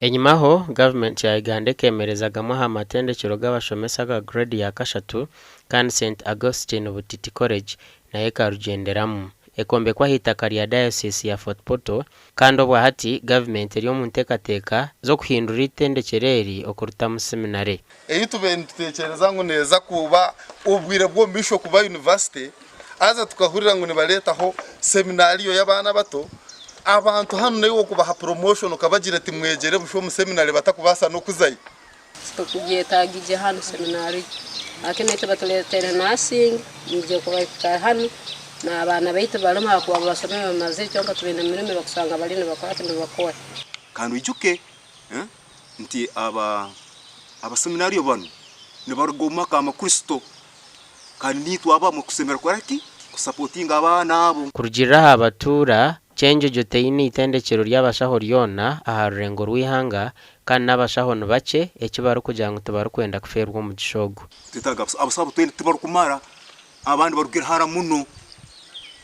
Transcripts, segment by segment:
Enyimaho, gavumenti ya Uganda ekeemereza gamwe aha matendekyero g'abashomesa aga grade ya kashatu kandi Saint Augustine Butiti College nayo ekarugyenderamu. Ekombekwa ah'eitaka rya Diocese ya Fort Portal kandi obwahati gavumenti eri omu nteekateeka z'okuhindura eitendekyero eri okuritamu seminare. Ei tubaire nitutekyereza ngu neeza kuba obwire bw'omu maisho kuba yunivasite, haza tukahurira ngu nibareetaho seminaariyo y'abaana abato, abantu hanu naiwe okubaha promotion okabagira oti mwegyere busha omu seminare batakubaasa n'okuzayo. Titukugyetaagigye hanu seminaariyo. Hati naitwe batureeteire nursing, niija kuba hanu n'abaana baitu barimu ahakuba basomire bamazire kyonka tibaine mirimo ei bakushanga bariyo nibakora ki nibakora. Kandi oijuke nti abaseminario banu nibaruga omu maka amakristo kandi naitwe abamwe kusemera kukora ki? Kusapotinga abaana abo. Kurugiirira aha batuura, Kyenjojo teine itendekyero ry'abashaho ryona aha rurengo rw'eihanga kandi n'abashaho ni bakye eki barikugira ngu tibarikwenda kufeerwa omugisha ogu. Twetaaga abasaho twena tibarukumara abandi barugire hara muno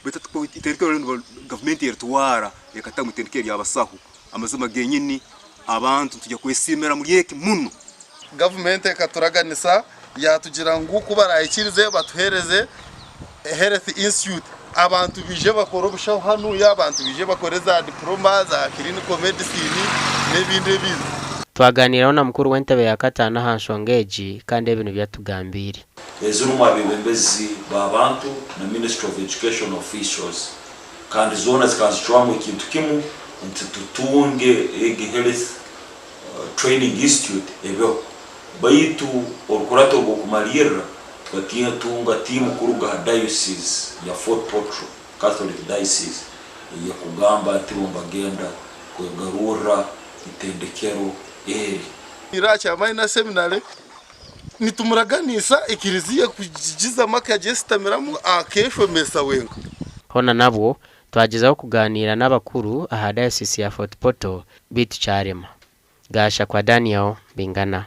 baitu itendekero rinu gavumenti eritwara ekatamu itendekero ery'abasaho. Amazima genyini abantu nitwija kwesiimira muri eki muno. Gavumenti ekaturaganisa yatugira ngu ku barahikirize batuhereze Health Institute abantu baije bakore obushaho hanuya, abantu baije bakore za diploma za clinical medicine n'ebindi ebindi. Twaganiiraho na mukuru w'entebe ya kataano aha nshonga egi kandi ebi nibyo atugambiire. Ezirimu abebembezi ba bantu na Ministry of Education officials kandi zoona zikaba nizicwamu ekintu kimu nti tutunge egi Health Training Institute ebeho. Baitu orukurato orw'okumalirra tukatunga tiimu kuruga ha Diocese ya Fort Portal, Catholic Diocese, eyekugamba nti bo nibagenda kwegarurra itendekero eri. Ira Minor Seminary Nitumuraganiisa ekiriziya kugigizamu akagyesitamiramu akeeshomesa wenka. Hoona nabwo, twagyezaho kugaaniira n'abakuru aha Diocese ya Fort Portal beitu kyarema. Gashakwa Daniel, Bingana.